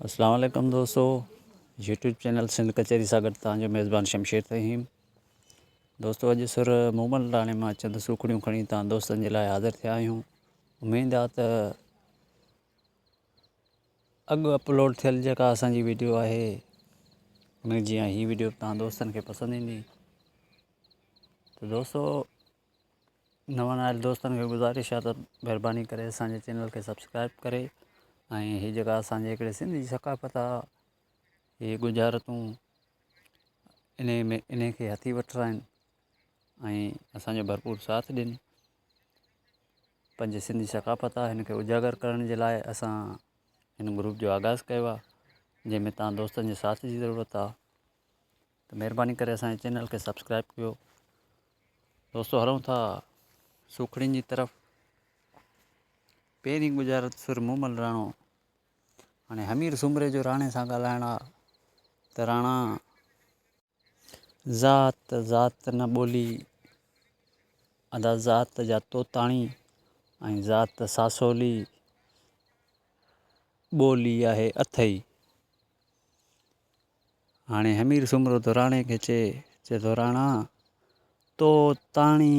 اسلام عليڪم دوستو يوٽيوب چينل سنڌ ڪچهري سان گڏ توهان جو ميزبان شمشير فهيم دوستو اڄ سر مومل راڻي مان چند سوکڙيون کڻي توهان دوستن جي لاء حاضر ٿيا آهيون اميد آ ته اڳ اپلوڊ ٿيل جيڪا اسان جي ويڊيو آهي ان جيان هي ويڊيو توهان دوستن کي پسند ايندي ته دوستو نون آيل دوستن کي گذارش آ ته مھرباني ڪري اسان جي چينل کي سبسڪرائب ڪري ۽ ھي جيڪا اسان جي ھڪڙي سنڌ جي ثقافت آ ھي ڳجھارتون انھي ۾ انھي کي ھٿي وٺرائن ۽ اسان جو ڀرپور ساٿ ڏين پنھنجي سنڌي ثقافت آ ھن کي اجاگر ڪرڻ جي لاء اسان ھن گروپ جو آغاز ڪيو آ جنھن ۾ تان دوستن جي ساٿ جي ضرورت آ ته مھرباني ڪري اسان جي چينل کي سبسڪرائب ڪيو دوستو هلون ٿا سوکڙين جي طرف پهرين گذارت سر مومل راڻو هاڻي حمير سومري جو راڻي سان ڳالهائڻ آ ته راڻا ذات ذات نه ٻولي ادا ذات جا توتاڻي ۽ ذات ساسولي ٻولي آهي اٿئي هاڻي حمير سومرو ٿو راڻي کي چئي، چئي ٿو راڻا تو تاڻي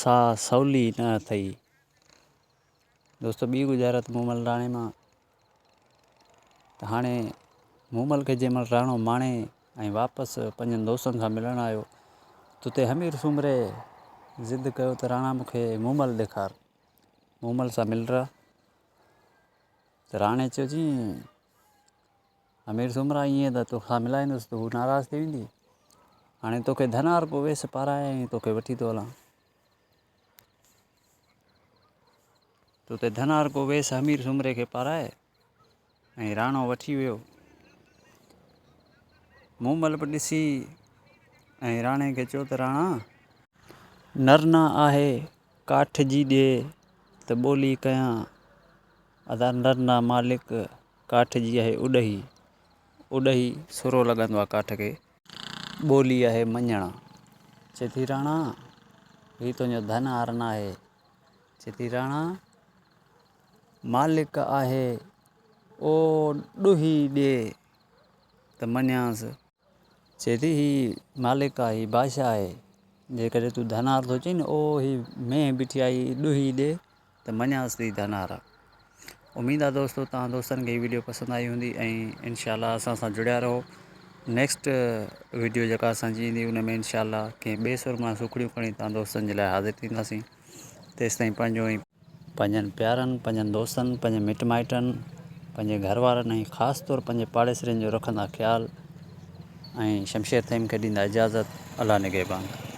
سا سولي نه اٿئي. دوستو ٻي ڳجهارت مومل راڻي مان ته هاڻي مومل کي جنهن مهل راڻو ماڻي ۽ واپس پنهنجن دوستن سان ملڻ آيو ته اتي حمير سومري ضد ڪيو ته راڻا مون کي مومل ڏيکار مومل سان ملرا ته راڻي چيو جي امير سومرا ائين ته توکان ملائيندس ته هو ناراض ٿي ويندي. هاڻي توکي ڌنار ڪو ويس پارائي ۽ توکي وٺي ٿو هلان. تو تي ڌنار ڪو ويس امير سومري کي پارائي ۽ راڻو وٺي ويو. مومل به ڏسي ۽ راڻي کي چيو ته راڻا! نرنا آهي ڪاٺ جي ڏي ته ٻولي ڪيان. ادا نرنا مالڪ ڪاٺ جي آهي اڏهي، اڏهي سرو لڳندو آهي ڪاٺ کي. ٻولي آهي مڃڻ. چئي ٿي راڻا هي تنهنجو ڌن هار ناهي. چئي ٿي راڻا مالڪ آهي او ڏوهي ڏي ته مڃيانس. چئي ٿي هي مالڪ آهي هي بادشاهه آهي جيڪڏهن تون ڌنار ٿو چئين نه او هي مينهن بيٺي آهي هي ڏوهي ڏي ته مڃانس ٿي ڌنار آ. اميد آ دوستو توهان دوستن کي هي ويڊيو پسند آئي هوندي ۽ انشاء الله اسان سان جڙيا رهو نيڪسٽ ويڊيو جيڪا اسان جي ايندي ان ۾ انشاء الله ڪنهن ٻئي سر مان سوکڙيون کڻي توهان دوستن جي لاء حاضر ٿينداسين تيستائين پنهنجو ۽ پنهنجن پيارن، پنهنجن دوستن، پنهنجن مٽ مائٽن، پنهنجي گهر وارن ۽ خاص طور پنهنجي پاڙيسرين جو رکندا خيال ۽ شمشير ٿهيم کي ڏيندا اجازت الله نگهبان.